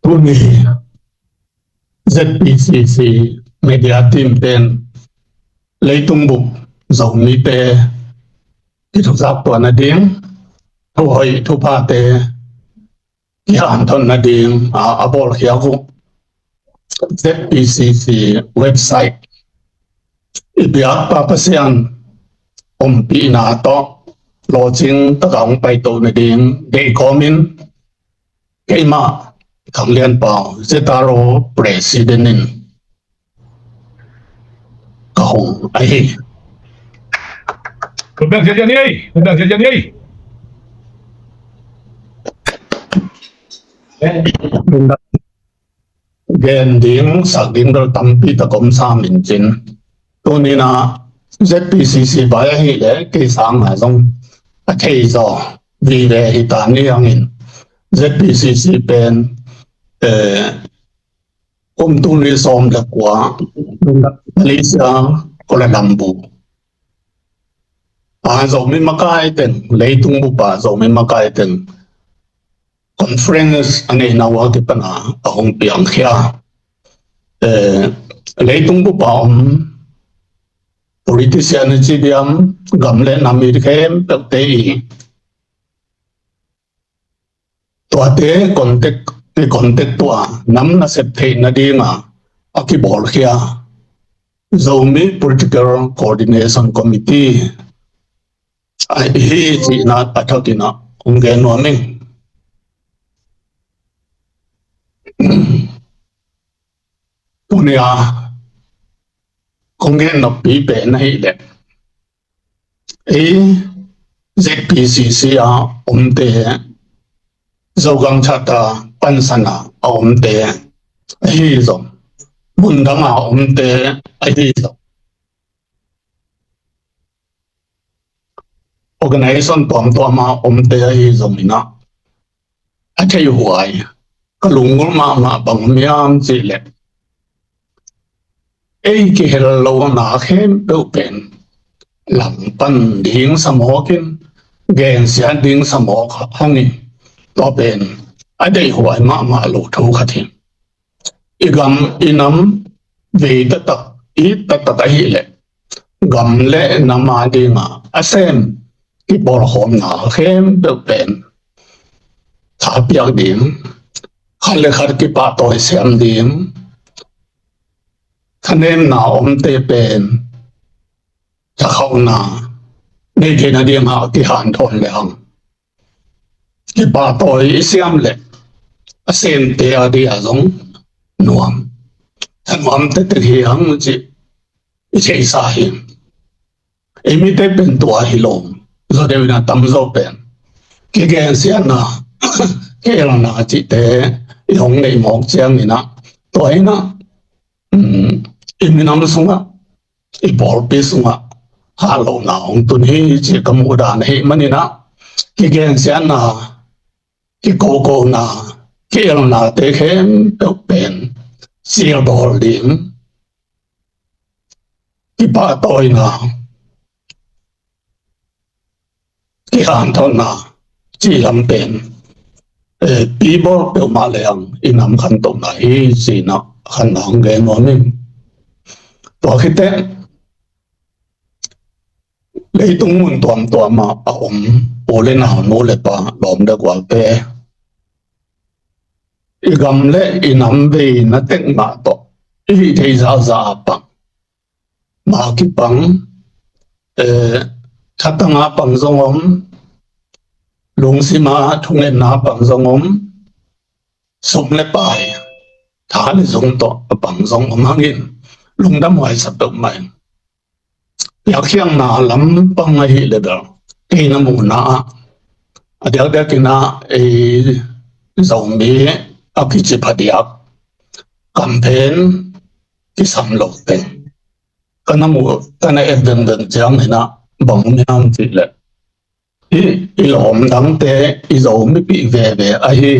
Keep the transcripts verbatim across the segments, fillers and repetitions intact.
Tuni ZPCC media team pen leitung bup Zomite i thuzak tuahna ding, thuhoih thuphate i hanthotna ding a, a bawlkhiak uh ZPCC website i biakpa Pasian ompihna tawh lawcing taka hong paitoh nading deih kawmin keimah Thang Lian Pau, ZRO President in ka hong ahi. Ka biak ziahziah ni ei, ka biak ziahziah ni ei. Gen ding sak ding bel tampi tak om sam in cin. Tuni-in ah ZPCC bai ahih leh kei sang a zong a thei zaw vive hi ta ni hangin ZPCC pen, eh, kum tul nih sawm le kua Malaysia, Kuala Lumpur a Zomi makai teng, leitung bup a Zomi makai teng conference a neihna uh a kipan a hong piangkhia. Eh, leitung bup a om politician i ci diam, gam le nam i khempeuhte i tuate contact, i contact tua nam nasep theih nading a a kibawlkhia Zomi Political Coordination Committee a hi cihna a thawk in ah kong gen nuam ing. Tuni-a kong gen noppi pen ahih leh ei ZPCC a omte, Zogangchat a pansan a a omte ahi zong, mundang a omte ahi zong, organization tuamtuam a omte ahi zong in ah a theih huai ka lunggulh mahmah bang om hiam cih leh ei kihel lohna khempeuh pen langpan ding sa mawk in, gensiat ding sa mawk hangin tua pen a deih huai mahmah lo thu khat hi. I gam i nam vei taktak, i taktak ahih leh gam le nam a ding a a sem kipawlkhawmna khempeuh pen thapiak ding, khat le khat kipahtawi siam ding, thanemna omte pen thakhauhna nei theihna ding a kihanthawn le hang kipahtawi i siam leh a semte a ding a zong nuam, thanuam tektek hi hang cih i theihsa hi. Ei mite pen tua hi lo, zawdeuh in a tamzaw pen kigensiatna, kielna cihte i hong neih mawk ciangin ah tua in ah, um, i minam sungah, i pawlpi sungah hatlohna hong tun hi cih ka muhdan ahih manin ah kigensiatna, kikokona, kielnate khempeuh pen silbawl ding, kipahtawina, kihanthawnna cih lam pen, eh, pibawl peuhmah le ang i nam khantohna hi cih na khan na hong gen nuam ing. Tua khit teh leitung mun tuamtuam ah a om u le nau, nu le pa, lawm le gualte, i gam le i nam veina tek mah tawh i hih theih zahzah a pang, ma kipang, eh, thatang a pang zong om, lungsim a thungetna a pang zong om, sum le pai, tha le zung tawh a pang zong om hangin lungdam huai sa peuhmah in. Piakkhiatna lampang ahih leh bel kei na muhna ah a diakdiakin ah ei Zomi a kici phadiak campaign kisam lo teng ka na muh, ka na et vengveng ciangin ah bang om hiam cih leh i, i lawm dangte, i Zomipih veve ahi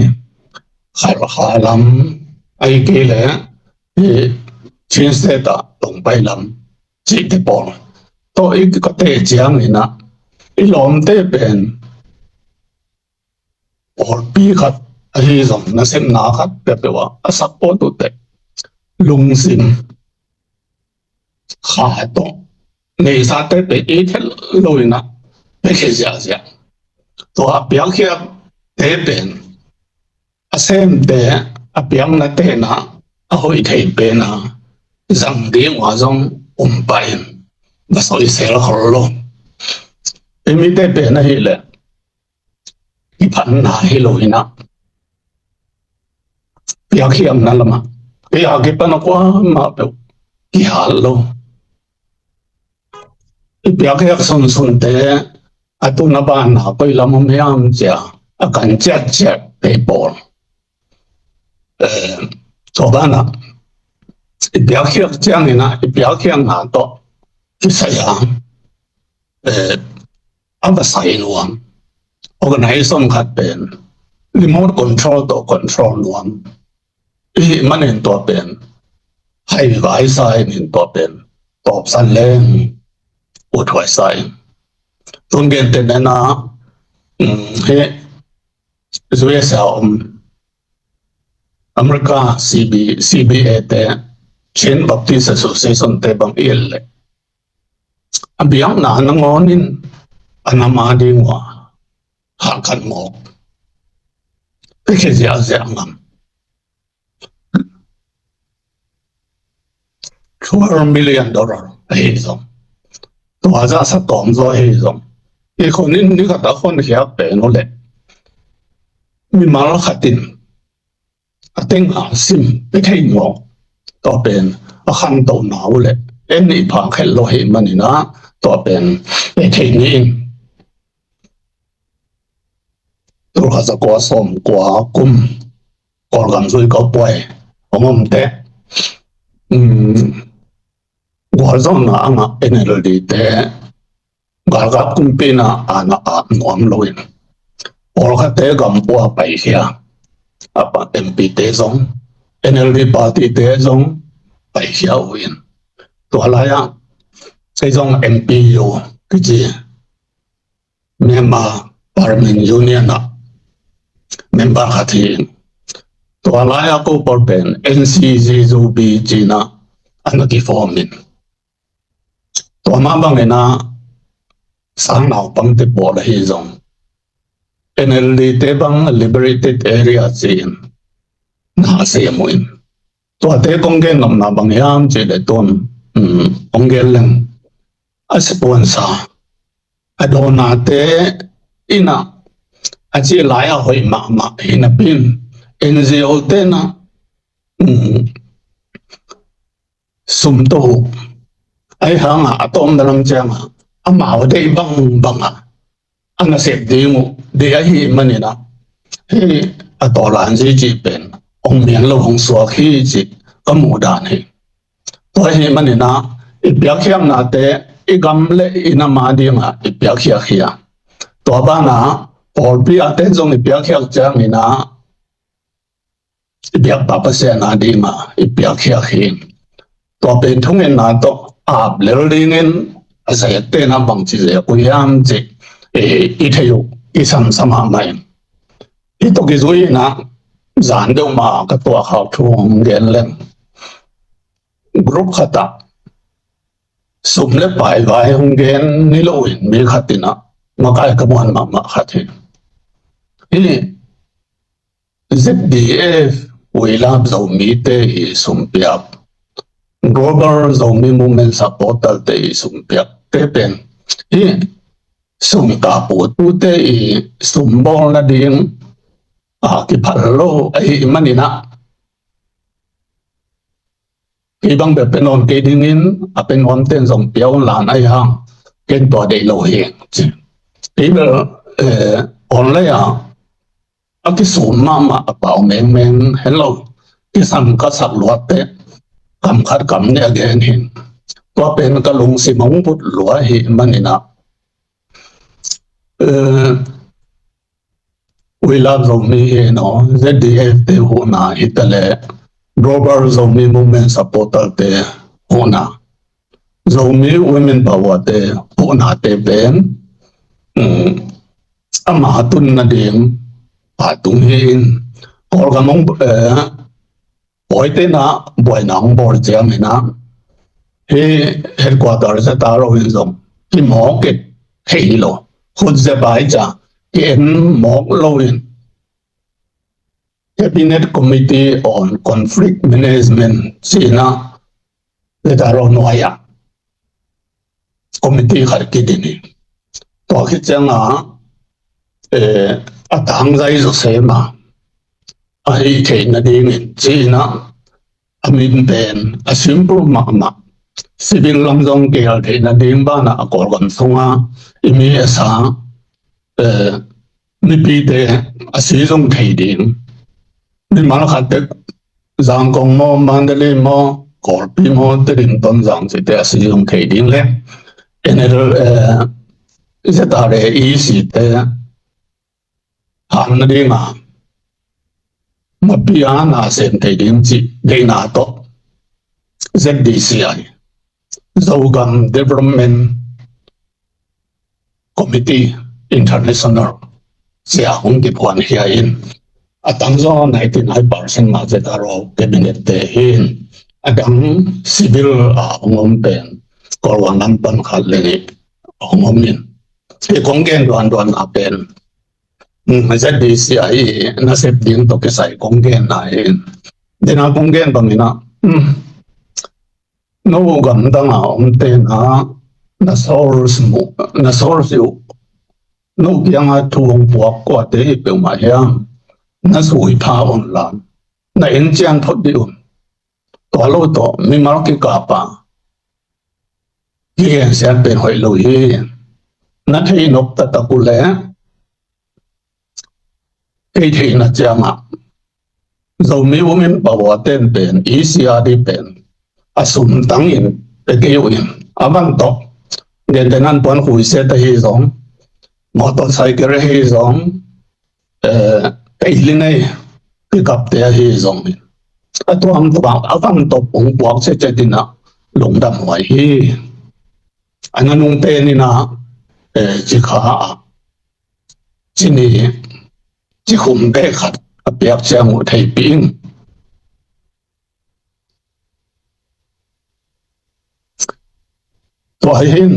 Khalkha lam, ahih kei leh i Chin State ah Lawngpai lam cihte pawl tawh i ka teh ciangin ah i lawmte pen pawlpi khat ahi zong nasepna khat peuhpeuh ah a support uh teh lungsim kha tawh neihsa te peuh i theih loh in ah pia khia ziahziah. Tua a piakkhiak te pen a semte a piakna tenah a hoih thei pena zang ding uh a zong um pah in va sawh i sel khol lo. I mite pen ahih leh kiphatna hi lo in ah piakkhiakna lamah kei a kipan a kuamah peuh kihal lo. I piakkhiak sunsunte a tun a banna koi lam om hiam cia a kan ciatciat pei pawl. Eh, tua banah i piakkhiak ciangin ah i piakkhiakna tawh kisai a, eh, a va sai nuam. Organization khat pen remote control tawh control nuam i hih manin tua pen haivai sa in, tua pen tawpsan leng uthuai sa in. Tun gentehna ah, um, hih U S A om America C B, C B A te, Chin Baptist Association te bang i et leh a biakna nangawn in a nam a ding uh a hahkat mawk pia khia ziahziah ngam. Twelve million dollar ahi zong, tua zah sa tawm zaw ahi zong, i khon in ni khat a khon khiak pen uh leh mimal khat in a teng a sim pia thei mawk. Tua pen a khantohna uh leh en i phak khelh lo ahih manin ah tua pen pia thei ni in. Tulkhat zakua sawmkua kum Kawlgam zui ko puai hong om teh, um, gualzawhna a ngah N L D te galkap kumpi in ah a na ap nuam lo in pawlkhatte gam pua paikhia, a pa M P te zong, N L D party te zong paikhia uh in. Tua lai-ah kei zong M P U kici Myanmar Parliament Union ah member khat hi in. Tua lai-ah ko pawl pen N C G U B ci-in ah a na kiform in. Tua mah bangin ah sang naupangte pawl ahi zong N L D te bang liberated area ci-in na sem uh in. Tuate kong gen nopna bang hiam cih leh tun, um, kong gen leng a sponsor a dawnate in ah a cih lai a hoih mahmah hi napi in N G O te in ah, um, sum to uh. Ahi hangah a tawpna lam ciangah amau deih bangbangah a nasep ding uh deih ahih manin ah hih a tawlanzi cih pen hong mian lo hong suak hi cih ka muh dan hi. Tua ahih manin ah i piakkhiaknate i gam le i nam a dingah i piakkhiak hi a, tua banah pawlpi ah te zong i piakkhiak ciangin ah i biakpa Pasian a dingah i piakkhiak hi. Tua pen thungetna tawh ap lel dingin a zette in ah bangci zek uh hiam cih, eh, i thei uh i samsa mahmah in. Hih tawh kizui in ah zan deuh mah ka tuahkhak thu hong gen leng, group khat ah sum le pai vai hong gen ni lo in mi khat in ah makai ka muan mahmah khat hi. Hih Z D F, We Love Zomi te i sumpiak, Global Zomi Movement Supporter te i sumpiak te pen hih sum kap uh tute i sumbawl nading a kiphal lo ahih manin ah, kei bang bel pia nawn kei dingin a pia nawnte'n zong pia un la, ahi hang ken tua deih lo hi, ci. Kei bel, eh, online ah a kisum mahmah a pau mengmeng hen lo, kisam ka sak luat teh kam khat kam nih a gen hi. Tua pen ka lungsim hong put lua ahih manin ah, eh, We Love Zomi hi no, Z D F te huhna hi ta leh, Global Zomi Movement Supporter te huhna, Zomi Women Power te huhna te pen, um, ama tun nading a tung hi in, Kawlgam hong, eh, pawite na buaina hong bawl ciangin ah, hih headquarter ZRO in zong kimawk kik thei hi lo. Khut zia bai ca ki-en mawk lo in, Cabinet Committee on Conflict Management ci-in ah ZRO nuai-ah committee khat kidin hi. Tua khit ciangah, eh, a tangzai zawsem a, a hih theih nadingin ci-in ah, a min pen a simple mahmah, civil lam zong kihel theih nading banah a Kawlgam sunga i mi a sa, eh, mipite a si zong thei ding. Mimal khat tek Zangkong maw, Mandalay maw, Kawlpi maw, Tedim, Tonzang cihte a si zong thei ding le NL, eh, ZRA EC te han nadinga mapi a na sem thei ding cih deihna tawh ZDCI, Zogam Development Committee International sia hong kiphuan hi a in, a tamzaw ninety nine percent mah ZRO cabinet te hi in, a dang civil a hong om pen Kawlgam lam pan khat le nih hong om in, hi kong gen duanduan a pen, mm, ZDCI nasep ding tawh kisai kong gen na hi in. Dena kong gen bangin ah, mm, no gamdang a omte na, na source mu, na source uh, no kianga thu hong puak kuate hi peuhmah hiam, na sui pha un la, na en cian phot dih un. Tua lo tawh mimal kikap a kigensiat pen hoih lo hi. Na thei nop taktak uh leh, kei theihna ciangah Zomi Women Power ten pen, ECRD pen a sum tangin pe kei uh in, a van tawh, gentehna in puan khuiset ahi zong, motorcycle ahi zong, eh, kei li nei, pickup te ahi zong in, a tuamtuam a van tawh hong puak ciatciat in ah lungdam huai hi. A nanung pen in ah, eh, cikha ah, cini, cikhum bek khat a piak ciang uh theipih in. Tua hi in,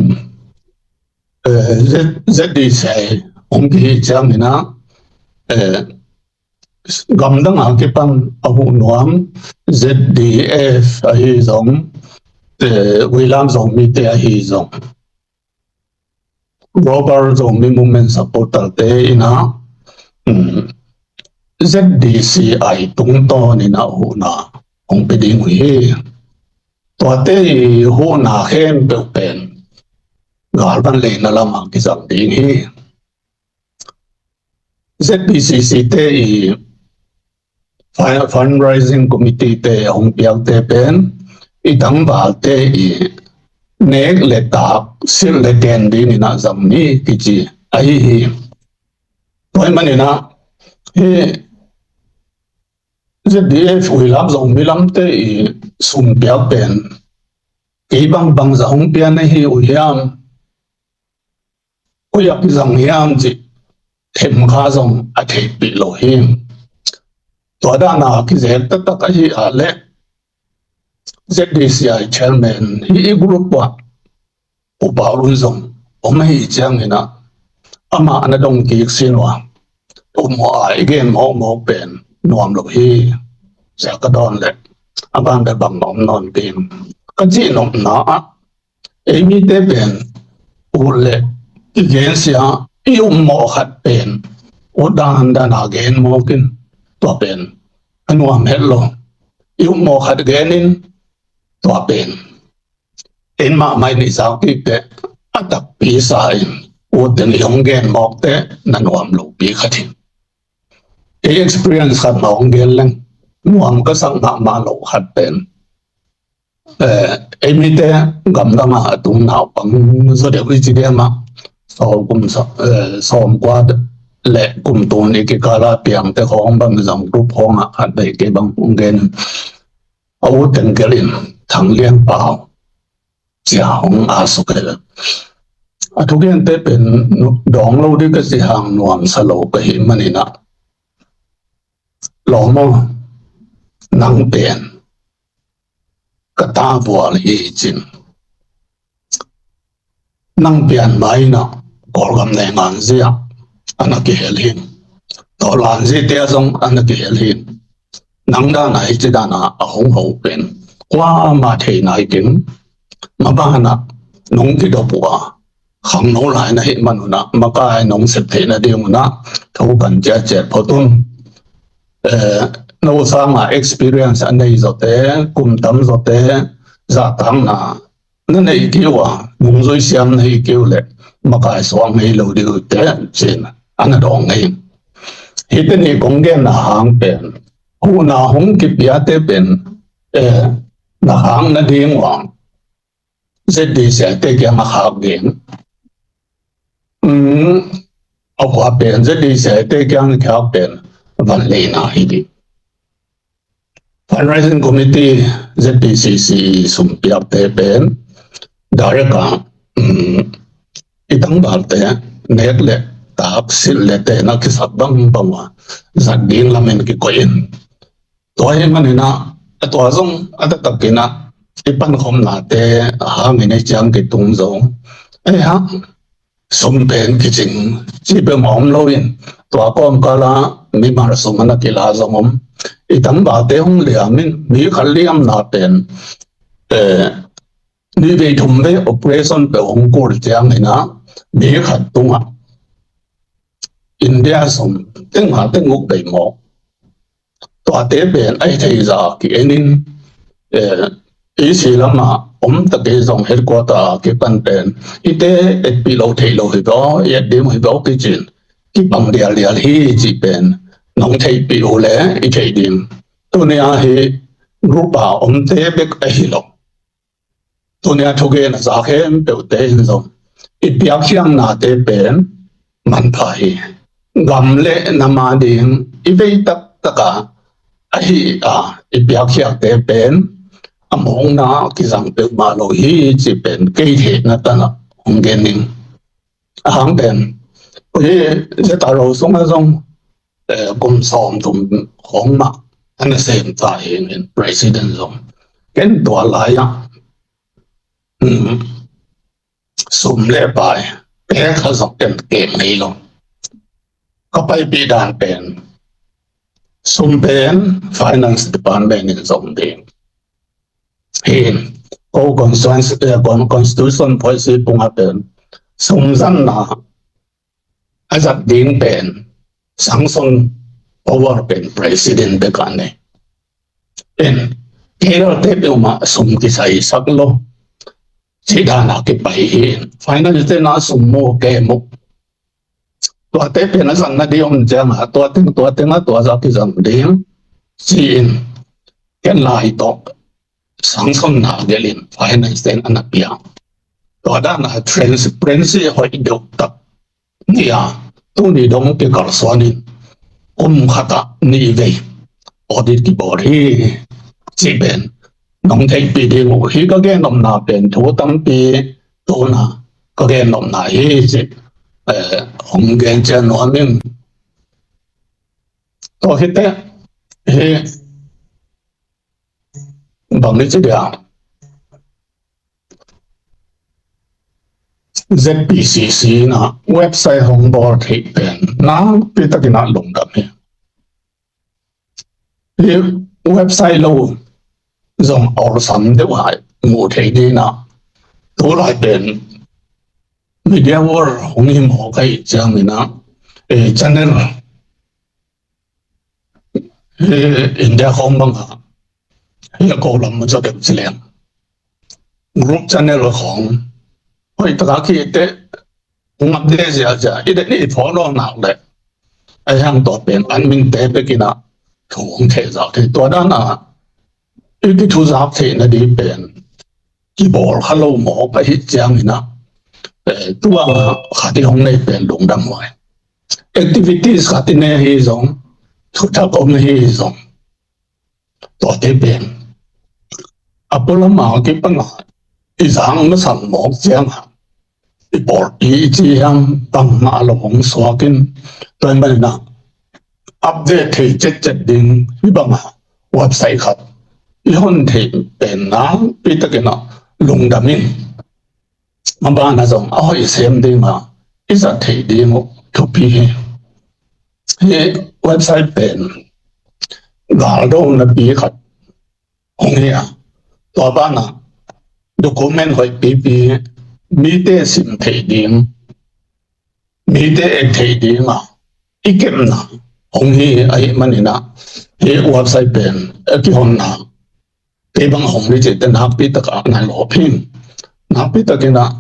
eh, Z-, ZDCI hong kihi ciangin ah, eh, gamdang a kipan a huh nuam, ZDF ahi zong, eh, Uilam Zomite ahi zong, Global Zomi Movement supporter te in ah, um, ZDCI tungtawn in ah huhna hong pia ding uh hi. Tuate i huhna khempeuh pen galvan leina lamah kizang ding hi. ZPCC te i fi-, fundraising committee te hong piakte pen i tangvalte i nek le tak, silh le ken dingin ah zang ni kici ahi hi. Tua ahih manin ah, hi ZDF Uilam Zomi lamte i sum piak pen kei bangbang zah hong pia na hi uh hiam, koi ah kizang hiam cih themkha zong a theihpih lo hi. Tua dan a kizek taktak ahi ah leh ZDCI chairman hi i group ah Pu Pau Lun zong om ahi ciangin ah, amah na dong kik sin uh a, um uh a, i gen mawkmawk pen nuam lo hi. Sia ka dawn leh a ban bek bang om nawn ding ka cih nopna ah, ei mite pen ut leh kigensia, i upmawh khat pen ut dandan a gen mawk in, tua pen a nuam het lo. I upmawh khat gen in, tua pen en mahmah in i zakpih teh a takpi sa in, ut teng i hong gen mawk teh na nuam lopi khat hi. Ei experience khat mah hong gen leng, nuam ka sak mahmah lo khat pen, eh, ei mite gamdang a tung naupang zaw deuh i ci diam ah, sawm kum sa-, eh, sawm kua le kum tul nih kikal a piangte khawng bang zong group khawng ah khat vei kei bang hong gen. A u teng gelh in Thang Lian Pau cia hong a suk hi. A thugente pen dawng lo ding ka ci hang nuamsa lo ka hih manin ah, Lawm aw, nang pen ka tavual hi cin. Nang pian mai na Kawlgam nei ngan zia ana kihel hin. Tawlan zia tia zong ana kihel hin. Nang dana hi ci dana a hong ho pen kuama thei nai kin. Mabana nong kidop uh a khangno lai na hi manuna makai nong sep theihna ding una thu kan ciaciat phot un. Eh, no sanga experience a nei zawte, kum tam zawte, zahtakna na nei kiu a, nungzui siam na hi kiu le makai suak ngei lo ding uh te cin ana dawng ngei. Hite ni kong genna hang pen huhna hong kipiate pen, eh, na hang na ding uh a Z D C te kiang a khak ding. Um, a hua pen Z D C te kiang a khak pen van leina hi ding. Fundraising Committee Z D C C sum piakte pen direct a, um, i tangvalte nek le tak silh le te na kisak bangbang a zat ding lamen kikoih in. Tua hi manina a tua zong a taktakina i pankhomnate hangin i ciang kitung zong. Ei ha, sum pen kicing ci bem a om loin tua kawmkala mimal sum ana kila zong om. I tangvalte hong liamin mi khat liamna pen, eh, ni vei thum vei operation pe hong kul ciangina mi khat tunga India sum tengah tenguk bei maw. Tuate pen a hi thei za ki enin, eh, i si lama om takei zong headquarter a kipan pen i te etpih lo thei lo hi vaw, i et dim hi vaw kicin kipang dialdial hi ci pen nong theihpih uh le i thei dim. Tunia hi group a omte bek a hi lo. Tunia thugen a za khempeuhte in zong i piakkhiaknate pen manpha hi. Gam le nam a ding i vei taktaka ahi a i piakkhiakte pen a mawkna kizang peuhmah lo hi ci pen kei theihna tana hong gen ning. Ahang pen hi zeta ro sunga zong, eh, kum sawm thum khong mah ana sem ta hi in president zong ken tua lai ah, um, sum le pai pek kha zong ken kem ngei lo. Ka paipih dan pen sum pen finance department in zong ding. Hin ko constitution, eh, con-, constitution policy punga pen sum zanna a zat ding pen sanction power pen president bek a nei. En kei lo te peuhmah sum kisai sak lo. Ci dana kipai hi. Finance te na sum mu ke mu. Tuate pen a zang na di om cianga tua teng tua tenga tua za kizang ding ci-in ken lai tawh sanction na gelin finance ten ana pia. Tua dana transparency hoih deuh tak nia tuni dong kikalsuanin kum khata nih vei audit kibawl hi. Ci pen nong theihpih ding uh hi ka gen omna pen thu tampi tuna ka gen omna hi ci, eh, hong gen cian nuam ing. Tua hi te hi bang ni ci dia Z P C C na website hong bawl theih pen nakpi takin a lungdam hi. Hi website lo zong awlsam deuh hai mu thei dina tulai pen media world hong hi mawk ahi ciangina, eh, channel hi India khawng banga hi a ko lam mu zaw deuh ci leng group channel khawng hoih taka khi te ngap de ziazia i det ni i follow nak le a hiang tua pen an min te pekina thu hong theh zau thei tua dana i kithuzak theihna di pen kibawl kha lo mawk ahi ciangina, eh, tua khat i hong nei pen lungdam huai. Activities khat i ne hi zong, thuthak om hi zong, tuate pen a pualama kipanga i zang masang mawk cianga i pawlpi i ci hiam bangmah lo hong suakin tua i manina update thei cetcet ding hih banga website khat i hon theih pen nakpi takin ah lungdam ing. A banah zong a hoih sem dinga i zat theih ding uh thupi hi. Hih website pen galdo napi khat hong hi a, tua banah document hoih pipi, mite sim theih ding, mite et theih dinga i kepna hong hi ahih maninah hih website pen a kihonna kei bang hong hi cihte nakpi takah na lawp hi. Nakpi takinah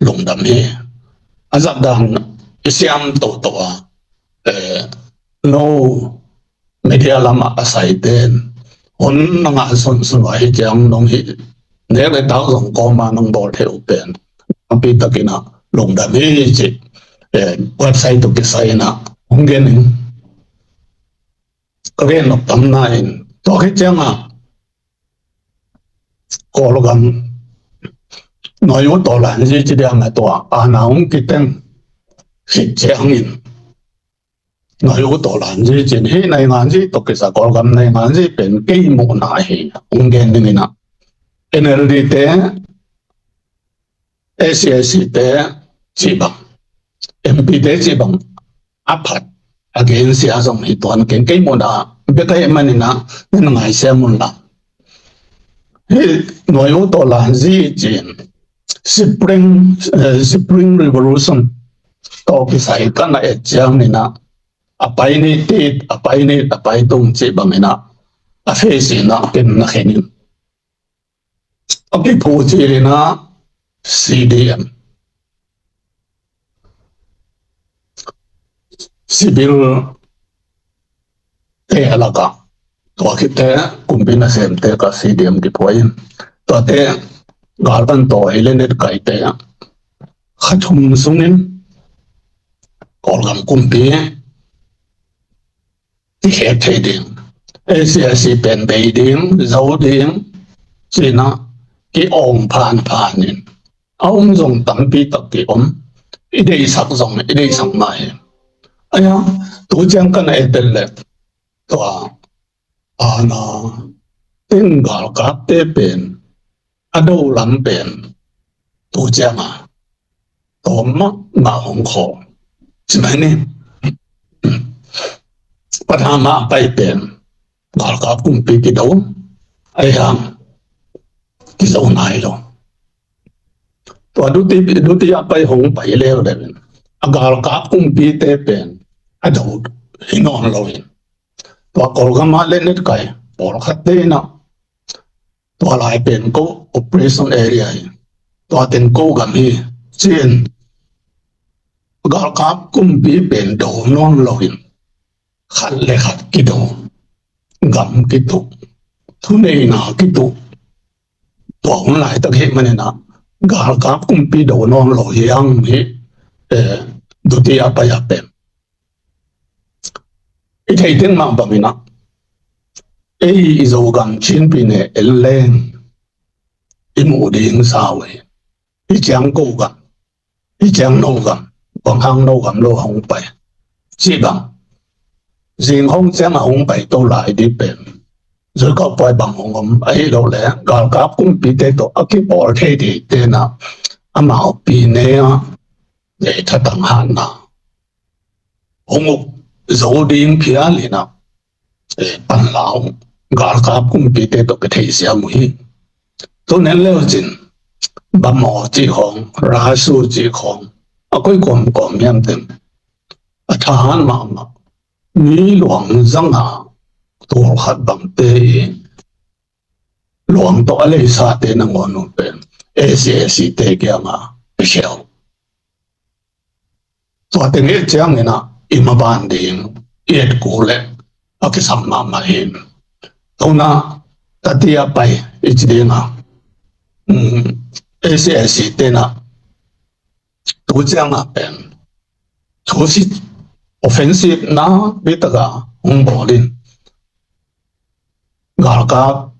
lungdam hi. A zat dan i siam toto a, eh, no media lamah a saiten hon na ngah sunsun uh ahi ciang nong hih nek le tak zong kawma nong bawl theih uh pen nakpi takinah lungdam hi cih, eh, website tawh kisai inah hong gen in. Ka gen nop tamna in tua khit ciangah Kawlgam noi uh tawlan zi ci diam a tua ana hong kiteng khit ciangin noi uh tawlan zi cin hih naingan zi tawh kisa Kawlgam naingan zi pen kei muhna hi hong gen dingin ah N L D te, A C I C te cih bang, M P te cih bang a phat a gensia zong hi tuan keng kei muhna bek ahih maninah na ngaisiam unla. Hih noi uh tawlan zi cin Spring, eh, Spring Revolution tawh kisai ka na et ciang ninah a pai ni tit, a pai ni, a pai tung cih banginah a face inah ken na khenin a kiphu cilinah C D M, civil te a lakah tua khit te kumpi nasemte ka C D M kiphuai in tuate galvan tawi le net kaite kha thum sungin Kawlgam kumpi i khek thei ding, A C I C pen bei ding, zo ding cinah ki awng phanphan in a um zong tampi tak ki om. I deihsak zong i deihsak mah hi. Aia, tu ciang ka na et tel le tua ana teng galkapte pen a do lam pen tu cianga tawm mahmah hong khaw. Ci mai ni. Pathama a pai pen galkap kumpi kido ai hang kizo nai lo. Tua duti duti a pai hong pai leuleu in a galkap kumpite pen a do hi nawn lo in tua Kawlgam ah le net kai pawlkhat te inah tua lai pen ko operation area hi, tua teng ko gam hi ci-in galkap kumpi pen do nawn lo in khat le khat kido, gam kituh, thuneina kituh, tua hun laitak hih maninah galkap kumpi do nawn lo hi ang hi. Eh, duti a pai a pen i theih teng mah banginah ei i Zogam Chinpi ne en leng i muh ding sau hi. I ciang ko gam, i ciang no gam, bang hang no gam lo hong pai ci bang, zing hong ciang a hong pai to lai di pen zui kau pai bang hong om ahi lo le galkap kumpite tawh a kipawl thei thei tenah amau pi ne a le thatang hatna hong uk zo ding phial inah, eh, panlau galkap kumpite tawh ka theisiam uh hi. Tu nen leu cin bamaw cih khawng, rasu cih khawng a koi kawmkawm hiam teng a thahat mahmah mi luang zanga tul khat bangte i luang tawh a leisate nangawn uh pen A C S C te kianga i kheu. Tua teng i et cianginah i maban ding i et kul le a kisam mahmah hi. Tuna tati a pai i ci dinga, um, A C S C tenah tu cianga pen thusit offensive na bitaka hong bawlin galkap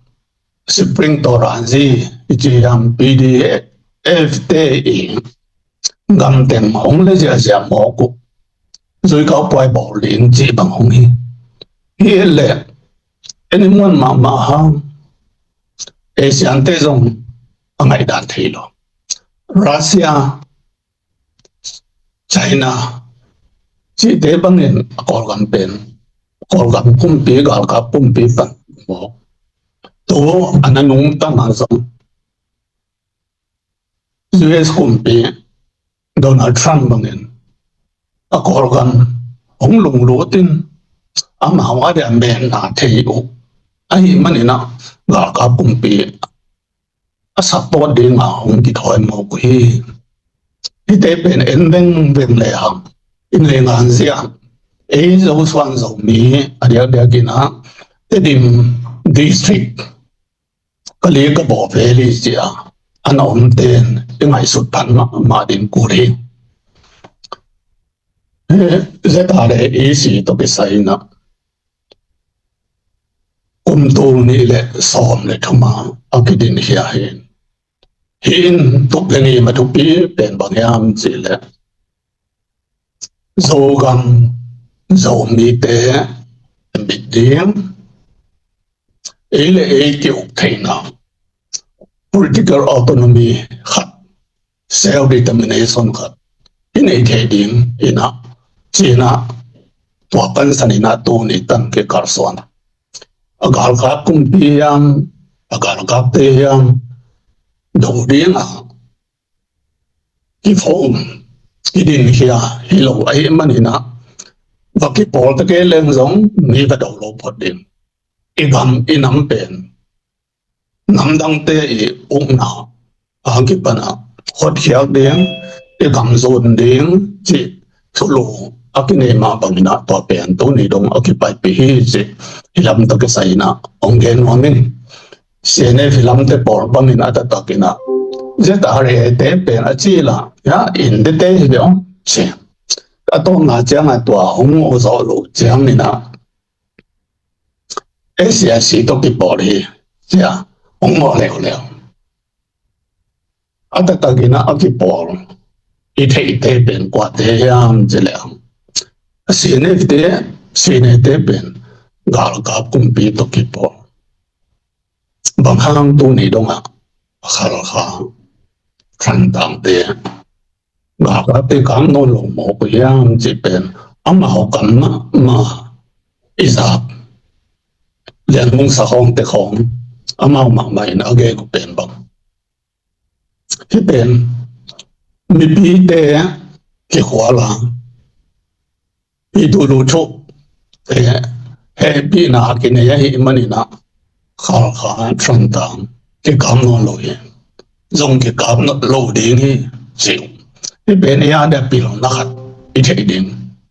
Spring Toranzi i ci hiam P D F te i gamteng hong le ziahziah mawk uh zui kau puai bawl ding cih bang hong hi. Hi leh, en i muan mahmah hang, Asian te zong a ngaihdan thei lo. Russia, China, cihte bangin a Kawlgam pen, Kawlgam kumpi, galkap kumpi pan maw. Tu a na nungta ma zong, U S kumpi Donald Trump bangin a Kawlgam hong lunglut in, amau a dia menna thei uh ahih manin ah, galkap kumpi a support ding a hong kithawi mawk uh hi. Hihte pen en vengveng lehang, i nei nganzia, ei Zosuan Zomi a diakdiakin ah, Tedim District, Kali Kabaw Valley ci-a a na omten i ngaihsut phat mahmah ding kul hi. Hih Z R A E C tawh kisai in ah, kum tul nih le sawm le thum a a kidinkhia hi. Hih in tup le ngim a thupi pen bang hiam cih leh, Zogam Zomite mit ding, ei le ei ki-uk theihna, political autonomy khat, self determination khat i neih theih ding in ah, ci-in ah, tua pansan in ah tuni tan kikalsuan. A galkap kumpi hiam, a galkapte hiam, do ding a kiphawk, kidinkhia hi lo ahih manin ah, va kipawl ta kei leng zong mi va do lo phot ding. I gam i nam pen nam dangte i ukna a kipan ah hotkhiat ding, i gam zun ding cih thulu a kinei mah bangin ah, tua pen tuni dong a kipaipih hi cih hih lam tawh kisai in ah hong gen nuam ing. C N F hih lamte pawl bangin a taktak in ah, Z R A te pen a cil ah, ya, inn dete hi ve aw, ci. A tawpna ciang ah tua hong zawh loh ciangin ah, S A I C tawh kipawl hi, ci-a hong mawh leuleu. A taktak in ah a kipawl i theihte pen kuate hiam cih leh, a C N F te, C N A te pen galkap kumpi tawh kipawl. Bang hang tuni dong ah Khalkha, Thantlang te, galkapte kap nawn lo mawk uh hiam cih pen, amau kam mahmah i zak Lian Mung Sakhawng te khawng, amau mahmah in a gen uh pen bang, hih pen mipite kikhual a, i dulu thuh, eh, hehpihna kinei ahih manin ah, Khalkha, Thantlang kikap nawn lo hi. Zong kikap nawn lo ding hi, ci uh. Hih pen ei a dia pilna khat i theih ding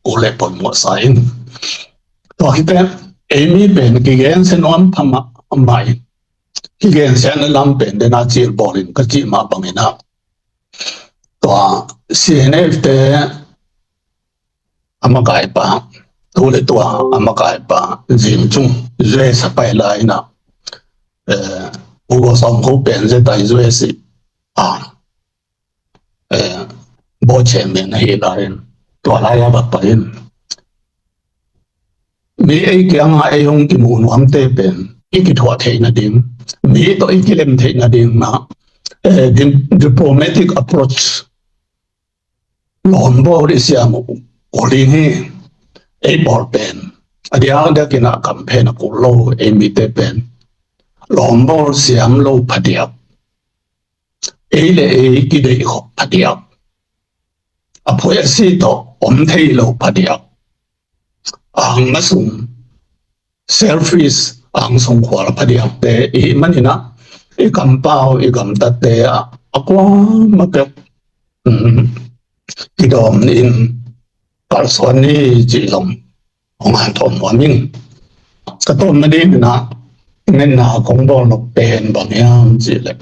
kul le poimawh sa ing. Tua hi pen, ei mi pen kigensia nuam pha mahmah in, kigensiatna lam pen den a cil bawl in ka cih mah bangin ah, tua C N F te a makaipa, tu le tua a makaipa Zing Cung, U S a pai lai in ah, eh, U Go Sawm Kho pen Z I U S a, eh, board chairman ahih lai in, tua lai a va pai in, mi ei kiangah ei hong kimuh nuamte pen i kithuah theih nading, mi tawh i kilem theih nading mah, eh, di-, diplomatic approach lawmbawl i siam uh kul ding hi. Ei pawl pen a diakdiakin ah kamphen a kul lo, ei mite pen lawmbawl siam lo phadiak, ei le ei kideih khop phadiak, a phuai a si tawh om thei lo phadiak, ang masung, selfish, ang sungkhual phadiakte i hih manin ah, i kampau, i gamtatte ah a kuamah peuh, um, kidawm ni in kalsuan ni cih zong hong hanthawn nuam ing. Ka tawpna dingin ah, ngenna kong bawl nop pen bang hiam cih leh,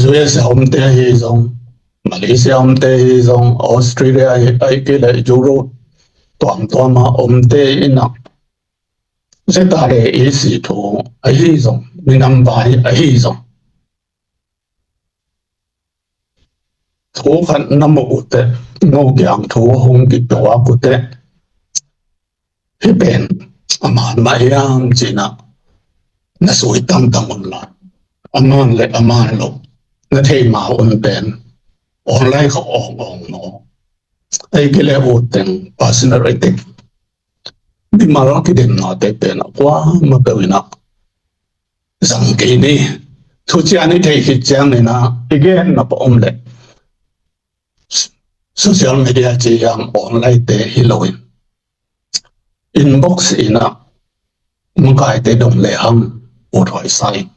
U S a omte ahi zong, Malaysia a omte ahi zong, Australia ahi, ahih kei leh Europe tuamtuam a omte in ah, Z R A E C thu ahi zong, minam vai ahi zong, thu khat na muh uh teh, no kiang thu hong kituak uh teh, Hih pen a man mah hiam ci-in ah na sui tangtang un la, a man le a man lo na thei ma un pen online kha awng awng maw. Ei kile ut teng personal ethic, mimal kidemnate pen a kuamah peuh in ah zang kei ni. Thuciang i theih khit ciangin ah i genna pah om leh social media ci hiam online te hi loin inbox in ah makaite dong lehang ut huai sa ing.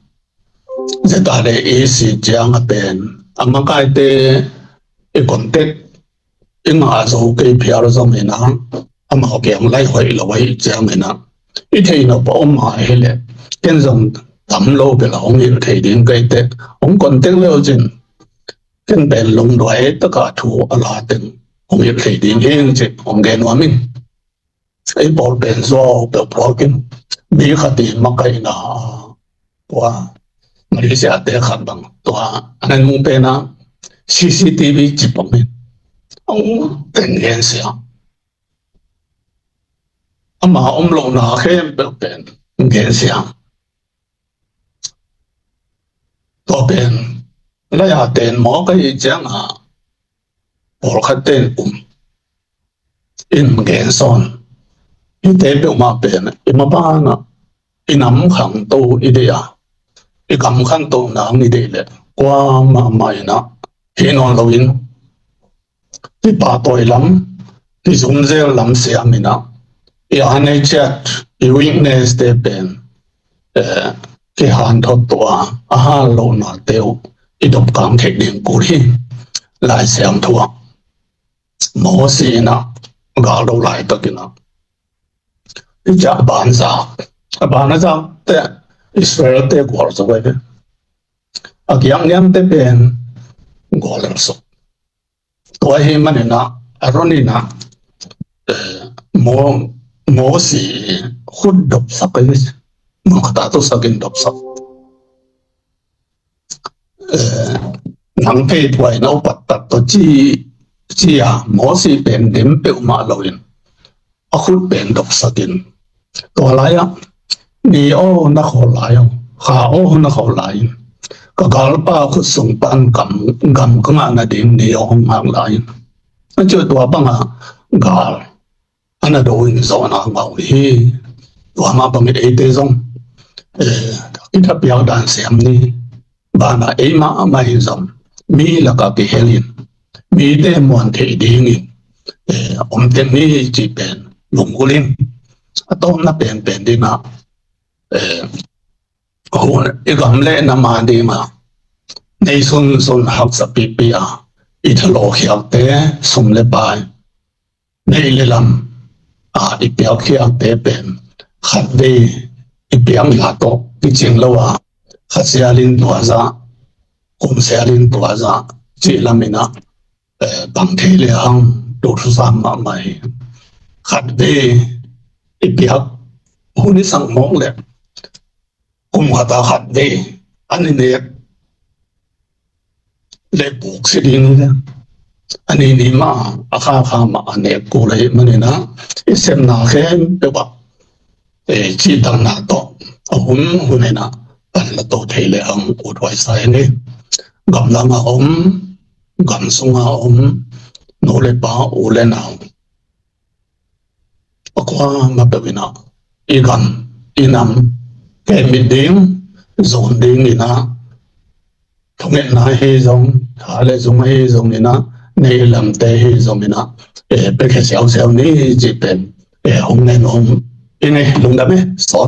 Zeta le i si ciang a pen a makaite i contact i ngah zo kei phial zongin ah amau kiang lai hoih lo ahih ciangin ah i theih nop a om mah hi leh ken zong tam lo bel a hong hilh thei ding ka hi teh hong contact le uh cin ken pen lungduai taka thu a la teng hong hilh thei ding hi ing ci hong gen nuam ing. Ei pawl pen zuau peuh phuak in mi khat i makaihna tua Malaysia te khat bang tua a nan mu pen a C C T V cip bang in a ung pen gensia ama om lohna khempeuh pen gensia. Tua pen laya ten maw ka hi ciang a pawlkhat ten um in gen sawn. Hihte peuhmah pen i maban ah i nam khangto i deih a i gam khangto nang i deih leh kuamah mah in ah hi nawn loin i pahtawi lam i zumzel lam siam in ah i anei ciat i weakness te pen eh, kihanthot tua a hal lohna te uh i dopkang theih ding kul hi. Lai Siangtho ah Mosi in ah gal do laitakin ah i ciah banzak a ban a zak te Israel te gual zo ve a giak niam te pen gual suk. Tua hi manin ah Aaron in ah eh, Mo- Mosi khut dopsak in mun khat ah tusak in dopsak. Eh, nang phei puai na upat tak to ci ci a Mosi pen dem peuhmah loin a khut pen dopsak in tua lai ah ni aw na khawl lai aw kha aw na khawl lai in ka galpa khut sung pan gam gam ka ngah nading ni aw hong ngak lai in a ciah tua bang a gal a na do in zawhna ngah uh hi. Tua mah bangin eite zong eh, i thapiak dan siam ni. Banah ei mahmah in zong mi lakah kihel in mite muan theih dingin eh, om teng ni cih pen lunggulh in a tawpna penpen dingah eh, hun i gam le nam a dingah nei sunsun haksa pipi a i thalawhkhiakte sum le pai neih le lam a i piakkhiakte pen khatvei i piakna tawh kicing lo a kha sialin tua zah kum sialin tua zah cih lamin ah eh, bang thei le hang tu thusam mahmah hi. Khatvei i piak hun i sak mawk le kum khat a khatvei an i nek le buk si ding hi le a ni ni mah a kha kha mah a nek kul ahih manin ah i sepna khempeuh ah eh, cih dangna tawh a hun hun in ah pan la to thei le hang ut huai sa hi ni. Gamdang a om gam sung a om nu le pa u le nau a kuamah peuh in ah i gam i nam kemit ding zon ding in ah thungetna hi zong tha le zung ahi zongin ah neih lamte hi zongin ah eh, pekhe siausiau ni cih pen eh, hong nen hong i ngei lungdam e.